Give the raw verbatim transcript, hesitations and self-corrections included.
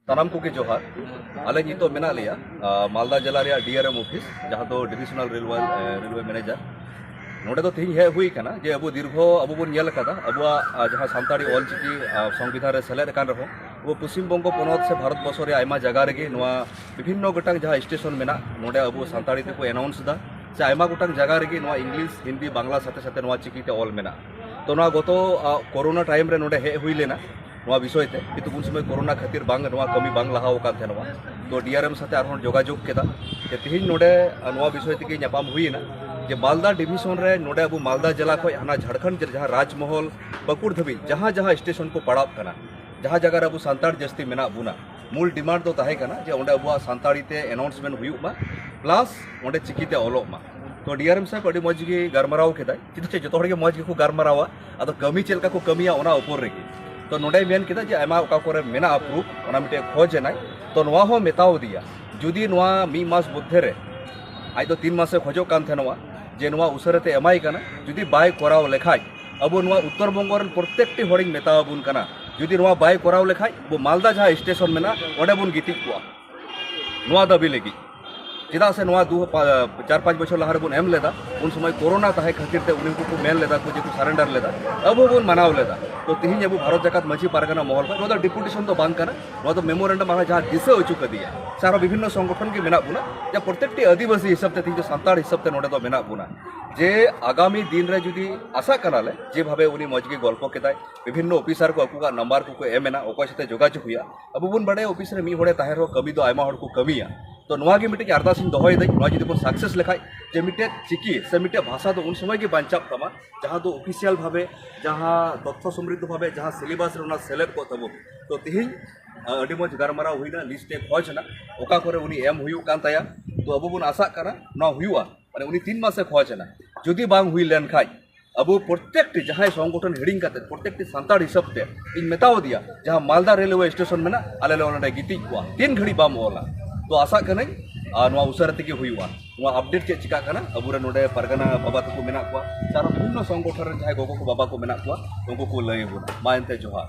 ᱥᱟᱱᱟᱢ ᱠᱚᱜᱮ ᱡᱚᱦᱟᱨ᱾ ᱟᱞᱮ ᱱᱤᱛᱚᱜ ᱢᱮᱱᱟᱜ ᱞᱮᱭᱟ ᱟᱨ, ᱢᱟᱞᱫᱟ ᱡᱮᱞᱟ ᱨᱮᱭᱟᱜ ᱰᱤᱟᱨᱮᱢ ᱚᱯᱷᱤᱥ, ᱡᱟᱦᱟᱸ ᱫᱚ ᱰᱤᱵᱷᱤᱥᱚᱱᱟᱞ ᱨᱮᱞᱣᱮ ᱨᱮᱞᱣᱮ ᱢᱮᱱᱮᱡᱟᱨ᱾ ᱱᱚᱰᱮ ᱫᱚ ᱛᱮᱦᱮᱧ ᱦᱮᱡ ᱦᱩᱭ ᱟᱠᱟᱱᱟ ᱡᱮ ᱟᱵᱚ ᱫᱤᱨᱜᱷᱚ ᱟᱵᱚ ᱵᱚᱱ ᱧᱮᱞ ᱟᱠᱟᱫᱟ ᱟᱵᱚᱣᱟᱜ ᱟᱨ, ᱡᱟᱦᱟᱸ ᱥᱟᱱᱛᱟᱲᱤ ᱚᱞ ᱪᱤᱠᱤ ᱟᱨ, ᱥᱚᱝᱵᱤᱫᱷᱟᱱ ᱨᱮ ᱥᱮᱞᱮᱫ ᱟᱠᱟᱱ ᱨᱮᱦᱚᱸ, ᱟᱵᱚ ᱯᱚᱥᱪᱤᱢ ᱵᱚᱝᱜᱚ ᱯᱚᱱᱚᱛ ᱥᱮ ᱵᱷᱟᱨᱚᱛ ᱵᱚᱨᱥᱚ ᱨᱮᱭᱟᱜ ᱟᱭᱢᱟ ᱡᱟᱭᱜᱟ ᱨᱮᱜᱮ ᱱᱚᱣᱟ ᱵᱤᱵᱷᱤᱱᱱᱚ ᱜᱚᱴᱟᱝ ᱡᱟᱦᱟᱸ ᱥᱴᱮᱥᱚᱱ ᱢᱮᱱᱟᱜ, ᱱᱚᱰᱮ ᱟᱵᱚ ᱥᱟᱱᱛᱟᱲᱤ ᱛᱮᱠᱚ ᱮᱱᱟᱣᱩᱱᱥ ᱮᱫᱟ, ᱥᱮ ᱟᱭᱢᱟ ᱜᱚᱴᱟᱝ ᱡᱟᱭᱜᱟ ᱨᱮᱜᱮ ᱱᱚᱣᱟ ᱤᱝᱞᱤᱥ, ᱦᱤᱱᱫᱤ, ᱵᱟᱝᱞᱟ ᱥᱟᱛᱮ ᱥᱟᱛᱮ ᱱᱚᱣᱟ ᱪᱤᱠᱤ ᱛᱮ ᱚᱞ ᱢᱮᱱᱟᱜ᱾ ᱛᱚ ᱱᱚᱣᱟ ᱜᱚᱛᱚ ᱟᱨ, ᱠᱳᱨᱳᱱᱟ ᱴᱟᱭᱤᱢ ᱨᱮ ᱱᱚᱰᱮ ᱦᱮᱡ ᱦᱩᱭ ᱞᱮᱱᱟ ᱱᱚᱣᱟ ᱵᱤᱥᱚᱭ ᱛᱮ, ᱠᱤᱱᱛᱩ ᱩᱱ ᱥᱚᱢᱚᱭ ᱠᱳᱨᱳᱱᱟ ᱠᱷᱟᱹᱛᱤᱨ ᱵᱟᱝ, ᱱᱚᱣᱟ ᱠᱟᱹᱢᱤ ᱵᱟᱝ ᱞᱟᱦᱟᱣ ᱟᱠᱟᱱ ᱛᱟᱦᱮᱱᱟ᱾ ᱛᱚ ᱰᱤᱟᱨᱮᱢ ᱥᱟᱛᱮ ᱟᱨᱦᱚᱸ ᱡᱳᱜᱟᱡᱳᱜᱽ ᱠᱮᱫᱟ ᱡᱮ ᱛᱮᱦᱮᱧ ᱱᱚᱰᱮ ᱟᱨ, ᱱᱚᱣᱟ ᱵᱤᱥᱚᱭ ᱛᱮᱜᱮ ᱧᱟᱯᱟᱢ ᱦᱩᱭᱮᱱᱟ ᱡᱮ ᱢᱟᱞᱫᱟ ᱰᱤᱵᱷᱤᱥᱚᱱ ᱨᱮ ᱱᱚᱰᱮ ᱟᱵᱚ ᱢᱟᱞᱫᱟ ᱡᱮᱞᱟ ᱠᱷᱚᱱ ᱦᱟᱱᱟ ᱡᱷᱟᱲᱠᱷᱚᱸᱰ ᱡᱮ-, ᱡᱟᱦᱟᱸ ᱨᱟᱡᱽᱢᱚᱦᱚᱞ ᱯᱟᱹᱠᱩᱲ ᱫᱷᱟᱹᱵᱤᱡ ᱡᱟᱦᱟᱸ ᱡᱟᱦᱟᱸ ᱥᱴᱮᱥᱚᱱ ᱠᱚ ᱯᱟᱲᱟᱜ ᱠᱟᱱᱟ, ᱡᱟᱦᱟᱸ ᱡᱟᱭᱜᱟ ᱨᱮ ᱟᱵᱚ ᱥᱟᱱᱛᱟᱲ ᱡᱟᱹᱥᱛᱤ ᱢᱮᱱᱟᱜ ᱵᱚᱱᱟ, ᱢᱩᱞ ᱰᱤᱢᱟᱱᱰ ᱫᱚ ᱛᱟᱦᱮᱸ ᱠᱟᱱᱟ ᱡᱮ ᱚᱸᱰᱮ ᱟᱵᱚᱣᱟᱜ ᱥᱟᱱᱛᱟᱲᱤ ᱛᱮ ᱮᱱᱟᱣᱩᱱᱥᱢᱮᱱᱴ ᱦᱩᱭᱩᱜ ᱢᱟ, ᱯᱞᱟᱥ ᱚᱸᱰᱮ ᱪᱤᱠᱤᱛᱮ ᱚᱞᱚᱜ ᱢᱟ᱾ ᱛᱚ ᱰᱤᱟᱨᱮᱢ ᱥᱟᱦᱮᱵ ᱟᱹᱰᱤ ᱢᱚᱡᱽ ᱜᱮ ᱜᱟᱞᱢᱟᱨᱟᱣ ᱠᱮᱫᱟᱭ, ᱪᱮᱫᱟᱜ ᱥᱮ ᱡᱚᱛᱚ ᱦᱚᱲ ᱜᱮ ᱢᱚᱡᱽ ᱜᱮᱠᱚ ᱜᱟᱞᱢᱟᱨᱟᱣᱟ, ᱟᱫᱚ ᱠᱟᱹᱢᱤ ᱪᱮᱫ ᱞᱮᱠᱟ ᱠᱚ ᱠᱟᱹᱢᱤᱭᱟ ᱚᱱᱟ ᱩᱯᱚᱨ ᱨᱮᱜᱮ᱾ ᱛᱚ ᱱᱚᱰᱮᱭ ᱢᱮᱱ ᱠᱮᱫᱟ ᱡᱮ ᱟᱭᱢᱟ ᱚᱠᱟ ᱠᱚᱨᱮ ᱢᱮᱱᱟᱜᱼᱟ ᱯᱨᱩᱯᱷ, ᱚᱱᱟ ᱢᱤᱫᱴᱮᱡ ᱠᱷᱚᱡᱽ ᱮᱱᱟᱭ᱾ ᱛᱚ ᱱᱚᱣᱟ ᱦᱚᱸ ᱢᱮᱛᱟᱣ ᱫᱮᱭᱟ, ᱡᱩᱫᱤ ᱱᱚᱣᱟ ᱢᱤᱫ ᱢᱟᱥ ᱢᱚᱫᱽᱫᱷᱮ ᱨᱮ, ᱟᱡ ᱫᱚ ᱛᱤᱱ ᱢᱟᱥᱮ ᱠᱷᱚᱡᱚᱜ ᱠᱟᱱ ᱛᱟᱦᱮᱱᱚᱜᱼᱟ ᱡᱮ ᱱᱚᱣᱟ ᱩᱥᱟᱹᱨᱟ ᱛᱮ ᱮᱢᱟᱭ ᱠᱟᱱᱟ, ᱡᱩᱫᱤ ᱵᱟᱭ ᱠᱚᱨᱟᱣ ᱞᱮᱠᱷᱟᱡ ᱟᱵᱚ ᱱᱚᱣᱟ ᱩᱛᱛᱚᱨ ᱵᱚᱝᱜᱚ ᱨᱮᱱ ᱯᱨᱚᱛᱮᱠᱴᱤ ᱦᱚᱲᱤᱧ ᱢᱮᱛᱟ ᱟᱵᱚᱱ ᱠᱟᱱᱟ, ᱡᱩᱫᱤ ᱱᱚᱣᱟ ᱵᱟᱭ ᱠᱚᱨᱟᱣ ᱞᱮᱠᱷᱟᱡ ᱟᱵᱚ ᱢᱟᱞᱫᱟ ᱡᱟᱦᱟᱸ ᱥᱴᱮᱥᱚᱱ ᱢᱮᱱᱟᱜᱼᱟ ᱚᱸᱰᱮ ᱵᱚᱱ ᱜᱤᱛᱤᱡ ᱠᱚᱜᱼᱟ ᱱᱚᱣᱟ ᱫᱟᱹᱵᱤ ᱞᱟᱹᱜᱤᱫ᱾ ᱪᱮᱫᱟᱜ ᱥᱮ ᱱᱚᱣᱟ ᱫᱩ, ᱯᱟ-, ᱪᱟᱨ ᱯᱟᱸᱪ ᱵᱚᱪᱷᱚᱨ ᱞᱟᱦᱟ ᱨᱮᱵᱚᱱ ᱮᱢ ᱞᱮᱫᱟ, ᱩᱱ ᱥᱚᱢᱚᱭ ᱠᱳᱨᱳᱱᱟ ᱛᱟᱦᱮᱸ ᱠᱷᱟᱹᱛᱤᱨ ᱛᱮ ᱩᱱᱤ ᱠᱚᱠᱚ ᱢᱮᱱ ᱞᱮᱫᱟ ᱠᱚ ᱡᱮ ᱠᱚ ᱥᱟᱨᱮᱱᱰᱟᱨ ᱞᱮᱫᱟ, ᱟᱵᱚ ᱵᱚᱱ ᱢᱟᱱᱟᱣ ᱞᱮᱫᱟ᱾ ᱛᱚ ᱛᱤᱦᱤᱧ ᱟᱵᱚ ᱵᱷᱟᱨᱚᱛ ᱡᱟᱠᱟᱛ ᱢᱟᱹᱡᱷᱤ ᱯᱟᱨᱜᱟᱱᱟ ᱢᱚᱦᱚᱞ ᱠᱷᱚᱱ ᱱᱚᱣᱟ ᱫᱚ ᱰᱮᱯᱩᱴᱮᱥᱚᱱ ᱫᱚ ᱵᱟᱝ ᱠᱟᱱᱟ, ᱱᱚᱣᱟ ᱫᱚ ᱢᱮᱢᱳᱨᱮᱱᱰᱟᱢ ᱟᱨ ᱡᱟᱦᱟᱸ ᱫᱤᱥᱟᱹ ᱦᱚᱪᱚ ᱠᱟᱫᱮᱭᱟ ᱥᱮ ᱟᱨᱦᱚᱸ ᱵᱤᱵᱷᱤᱱᱱᱚ ᱥᱚᱝᱜᱚᱴᱷᱚᱱ ᱜᱮ ᱢᱮᱱᱟᱜ ᱵᱚᱱᱟ, ᱡᱟ ᱯᱨᱚᱛᱮᱠᱴᱤ ᱟᱹᱫᱤᱵᱟᱹᱥᱤ ᱦᱤᱥᱟᱹᱵ ᱛᱮ ᱛᱤᱦᱤᱧ ᱫᱚ ᱥᱟᱱᱛᱟᱲ ᱦᱤᱥᱟᱹᱵ ᱛᱮ ᱱᱚᱰᱮ ᱫᱚ ᱢᱮᱱᱟᱜ ᱵᱚᱱᱟ, ᱡᱮ ᱟᱜᱟᱢᱤ ᱫᱤᱱ ᱨᱮ ᱡᱩᱫᱤ ᱟᱥᱟᱜ ᱠᱟᱱᱟᱞᱮ ᱡᱮᱵᱷᱟᱵᱮ ᱩᱱᱤ ᱢᱚᱡᱽ ᱜᱮ ᱜᱚᱞᱯᱚ ᱠᱮᱫᱟᱭ, ᱵᱤᱵᱷᱤᱱᱱᱚ ᱚᱯᱷᱤᱥᱟᱨ ᱠᱚ ᱟᱠᱚᱣᱟᱜ ᱱᱟᱢᱵᱟᱨ ᱠᱚᱠᱚ ᱮᱢ ᱮᱱᱟ, ᱚᱠᱚᱭ ᱥᱟᱛᱮ ᱡᱳᱜᱟᱡᱳᱜᱽ ᱦᱩᱭᱩᱜᱼᱟ, ᱟᱵᱚ ᱵᱚᱱ ᱵᱟᱲᱟᱭᱟ ᱚᱯᱷᱤᱥ ᱨᱮ ᱢᱤᱫ ᱦᱚᱲᱮ ᱛᱟᱦᱮᱸᱱ ᱨᱮᱦᱚᱸ ᱠᱟᱹᱢᱤ ᱫᱚ ᱟᱭᱢᱟ ᱦᱚᱲ ᱠᱚ ᱠᱟᱹᱢᱤᱭᱟ᱾ ᱛᱚ ᱱᱚᱣᱟ ᱜᱮ ᱢᱤᱫᱴᱮᱡ ᱟᱨᱫᱟᱥ ᱤᱧ ᱫᱚᱦᱚᱭᱮᱫᱟᱹᱧ, ᱱᱚᱣᱟ ᱡᱩᱫᱤ ᱵᱚᱱ ᱥᱟᱠᱥᱮᱥ ᱞᱮᱠᱷᱟᱡ, ᱡᱮ ᱢᱤᱫᱴᱮᱡ ᱪᱤᱠᱤ ᱥᱮ ᱢᱤᱫᱴᱮᱡ ᱵᱷᱟᱥᱟ ᱫᱚ ᱩᱱ ᱥᱚᱢᱚᱭ ᱜᱮ ᱵᱟᱧᱪᱟᱜ ᱛᱟᱢᱟ ᱡᱟᱦᱟᱸ ᱫᱚ ᱚᱯᱷᱤᱥᱤᱭᱟᱞ ᱵᱷᱟᱵᱮ, ᱡᱟᱦᱟᱸ ᱛᱚᱛᱛᱷᱚ ᱥᱚᱢᱨᱤᱫᱷᱚ ᱵᱷᱟᱵᱮ ᱡᱟᱦᱟᱸ ᱥᱤᱞᱮᱵᱟᱥ ᱨᱮ ᱚᱱᱟ ᱥᱮᱞᱮᱫ ᱠᱚᱜ ᱛᱟᱵᱚᱱ᱾ ᱛᱚ ᱛᱤᱦᱤᱧ ᱟ, ᱟᱹᱰᱤ ᱢᱚᱡᱽ ᱜᱟᱞᱢᱟᱨᱟᱣ ᱦᱩᱭᱱᱟ, ᱞᱤᱥᱴ ᱮ ᱠᱷᱚᱡᱽ ᱮᱱᱟ, ᱚᱠᱟ ᱠᱚᱨᱮ ᱩᱱᱤ ᱮᱢ ᱦᱩᱭᱩᱜ ᱠᱟᱱ ᱛᱟᱭᱟ᱾ ᱛᱚ ᱟᱵᱚ ᱵᱚᱱ ᱟᱥᱟᱜ ᱠᱟᱱᱟ ᱱᱚᱣᱟ ᱦᱩᱭᱩᱜᱼᱟ, ᱢᱟᱱᱮ ᱩᱱᱤ ᱛᱤᱱ ᱢᱟᱥᱮ ᱠᱷᱚᱡᱽ ᱮᱱᱟ, ᱡᱩᱫᱤ ᱵᱟᱝ ᱦᱩᱭ ᱞᱮᱱ ᱠᱷᱟᱡ ᱟᱵᱚ ᱯᱨᱚᱛᱮᱠᱴᱤ ᱡᱟᱦᱟᱸᱭ ᱥᱚᱝᱜᱚᱴᱷᱚᱱ ᱦᱤᱲᱤᱧ ᱠᱟᱛᱮ ᱯᱨᱚᱛᱮᱠᱴᱤ ᱥᱟᱱᱛᱟᱲ ᱦᱤᱥᱟᱹᱵ ᱛᱮ ᱤᱧ ᱢᱮᱛᱟᱣ ᱫᱮᱭᱟ, ᱡᱟᱦᱟᱸ ᱢᱟᱞᱫᱟ ᱨᱮᱞᱣᱮ ᱥᱴᱮᱥᱚᱱ ᱢᱮᱱᱟᱜ, ᱟᱞᱮ ᱞᱮ ᱚᱸᱰᱮ ᱜᱤᱛᱤᱡ ᱠᱚᱣᱟ ᱛᱤᱱ ᱜᱷᱟᱹᱲᱤᱡ ᱵᱟᱢ ᱚᱞᱟ᱾ ᱛᱚ ᱟᱥᱟᱜ ᱠᱟᱹᱱᱟᱹᱧ ᱟᱨ ᱱᱚᱣᱟ ᱩᱥᱟᱹᱨᱟ ᱛᱮᱜᱮ ᱦᱩᱭᱩᱜᱼᱟ᱾ ᱱᱚᱣᱟ ᱟᱯᱰᱮᱴ ᱪᱮᱫ ᱪᱤᱠᱟᱜ ᱠᱟᱱᱟ ᱟᱵᱚᱨᱮᱱ ᱱᱚᱰᱮ ᱯᱟᱨᱜᱟᱱᱟ ᱵᱟᱵᱟ ᱛᱟᱠᱚ ᱢᱮᱱᱟᱜ ᱠᱚᱣᱟ, ᱥᱮ ᱟᱨᱦᱚᱸ ᱵᱤᱵᱷᱤᱱᱱᱚ ᱥᱚᱝᱜᱚᱴᱷᱚᱱ ᱨᱮᱱ ᱡᱟᱦᱟᱸᱭ ᱜᱚᱜᱚ ᱠᱚ ᱵᱟᱵᱟ ᱠᱚ ᱢᱮᱱᱟᱜ ᱠᱚᱣᱟ, ᱩᱱᱠᱩ ᱠᱚ ᱞᱟᱹᱭ ᱟᱵᱚᱱᱟ᱾ ᱢᱟ ᱮᱱᱛᱮ ᱡᱚᱦᱟᱨ᱾